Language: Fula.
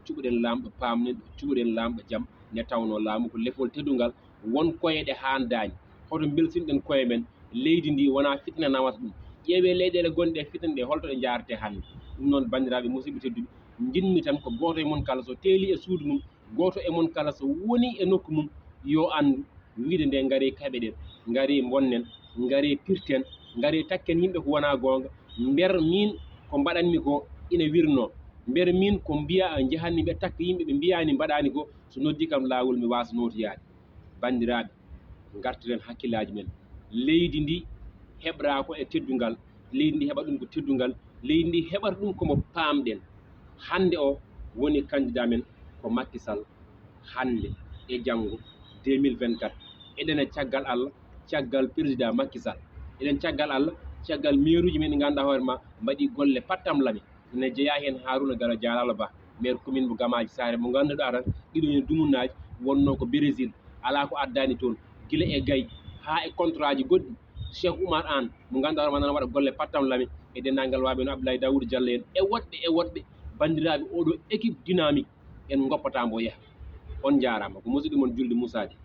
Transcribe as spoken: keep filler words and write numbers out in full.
Cuɓoɗen Laamɗo paamnen, cuɓoɗen Laamɗo jam. Nde tawnoo laamu ko lefol teddungal, won koye ɗe haandaani. Hoto mbelsinɗen koye men? Leydi ndi wonaa fitina nawata ɗum. Ƴeewee leyɗeele gonɗe e fitina ɗe, holto ɗe njaarete hannde? Ɗum noon, banndiraaɓe musidɓe tedduɓe, njiɗmi tan ko gooto e mon kala so teeli e suudu mum, gooto e mon kala so woni e nokku mum, yo anndu wiide nde, ngaree kaɓeɗen, ngaree mbonnen, ngaree pirten, ngaree takken yimɓe ko wonaa goonga. Mbeer miin ko mbaɗanmi ko ina wirnoo. Mbeer miin ko mbiya njahanmi ɓe takka yimɓe, ɓe mbiyaani mbaɗaani ko, so noddi kam laawol mi waasa nootoyaade. Banndiraaɓe, ngartiren hakkillaaji men. Leydi ndi heɓraa ko e teddungal, leydi ndi heɓa ɗum ko teddungal, leydi ndi heɓata ɗum ko mo paamɗen. Hannde o woni candidat men ko Macky Sall, hannde e janngo deux mille vingt-quatre. Eɗen e caggal Allah, caggal président Macky Sall. Eɗen caggal Allah, caggal meeruuji men ɗi ngannduɗaa hoore ma mbaɗi golle pattam lame. Ina jeyaa heen Harouna Galo Dialalo Ba, maire commune mo Gamaaji Saare, mo ngannduɗaa tan ɗiɗo heen dumunnaaji wonnoo ko Brésil, alaa ko addaani toon, gila e gay haa e contrat ji goɗɗi. Cheikh Oumar Anne, mo ngannduɗaa hoore ma nana waɗa golle pattam lame, e denndaangal waaɓe no Abdoulaye Daouda Diallo en, e woɗɓe, e woɗɓe. Banndiraaɓe, oɗo équipe dynamique, en ngoppataa mbo yaha. On njaaraama. Ko musidɗo mon Julde Moussa Di.